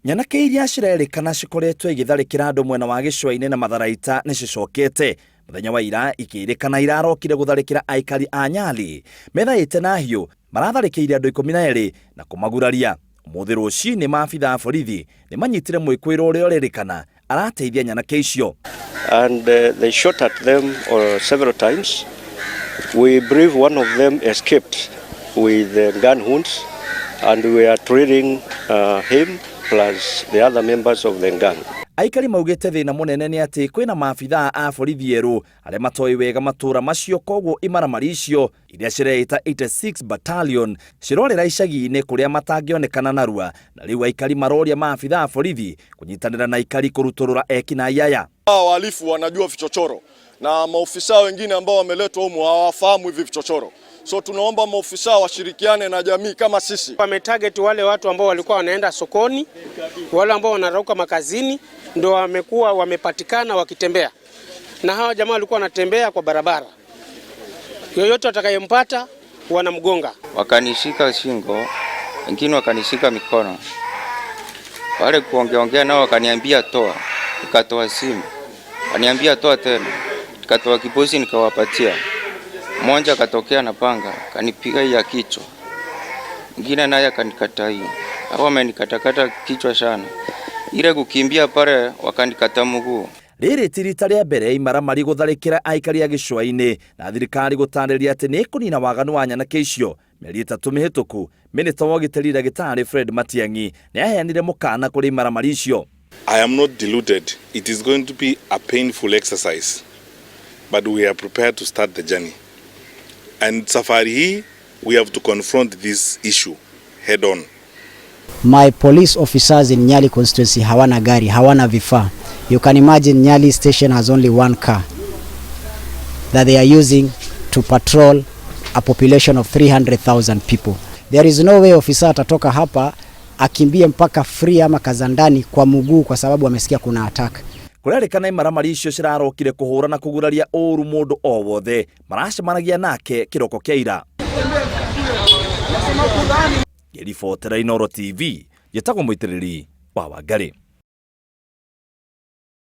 Nyanake iria cirerĩkana cikoretwo igĩtharĩkĩra andũ mwena wa gĩcũa-inĩ na matharaita nĩ cicokete. Mũthenya wa ira ikĩrĩkana irarokire gũtharĩkĩra aikari a Nyali. Methaĩte na hiũ, maratharĩkĩire andũ 12 na kũmaguraria. Ũmũthĩ rũcinĩ maabitha a borithi nĩ manyitire mwĩkũĩrwo ũrĩa ũrerĩkana arateithia nyanake icio. And they shot at them several times. We believe one of them escaped with gun wounds and we are trailing him plus the other members of the gang. Aikari maugĩte thĩna mũnene nĩ atĩ kwĩna maabithaa a borithi erũ arĩa matoĩ wega matũra macio, koguo imaramari icio iria cireĩta 86 Battalion cirorĩra icagi-inĩ kũrĩa matangĩonekana narua, na rĩu aikari maroria maabithaa a borithi kũnyitanĩra na aikari kũrutũrũra ekinaĩ aya. Hawa wahalifu wanajua vichochoro na maofisa wengine ambao wameletwa humu hawafahamu hivi vichochoro, so tunaomba maofisa washirikiane na jamii kama sisi. Wametarget wale watu ambao walikuwa wanaenda sokoni, wale ambao wanarauka makazini, ndio wamekuwa wamepatikana wakitembea, na hawa jamaa walikuwa wanatembea kwa barabara, yoyote watakayempata wanamgonga. Wakanishika shingo, wengine wakanishika mikono, wale kuongeongea nao wakaniambia toa, nikatoa simu, wakaniambia toa tena, nikatoa kibosi nikawapatia. Mmoja akatokea na panga akanipiga ya kichwa, mwingine naye akanikata hiyo, hapo amenikatakata kichwa sana, ile kukimbia pale wakanikata mguu. Rĩrĩ ti rita rĩa mbere imaramari gũtharĩkĩra aikari a gĩcũa-inĩ, na thirikari gũtarĩria atĩ nĩ ĩkũnina waganu wa nyanake icio. Mĩeri 3 mĩhĩtũku, Minista wa ũgitĩri Ndagĩtarĩ Fred Matiang'i nĩ aheanire mũkana kũrĩ imaramari icio. I am not deluded. It is going to be a painful exercise, but we are prepared to start the journey. And safari hii we have to confront this issue head on. My police officers in Nyali constituency hawana gari, hawana vifaa. You can imagine Nyali station has only one car that they are using to patrol a population of 300,000 people. There is no way officer atatoka hapa akimbie mpaka Free ama Kazandani kwa mguu kwa sababu amesikia kuna attack. Kũrerĩkana imaramari icio cirarokire kũhũra na kũguraria ũru mũndũ o wothe maracemanagia nake kĩroko kĩa ira. Ngĩribotera Inooro TV, njĩtagwo Mũitĩrĩri wa Wangarĩ.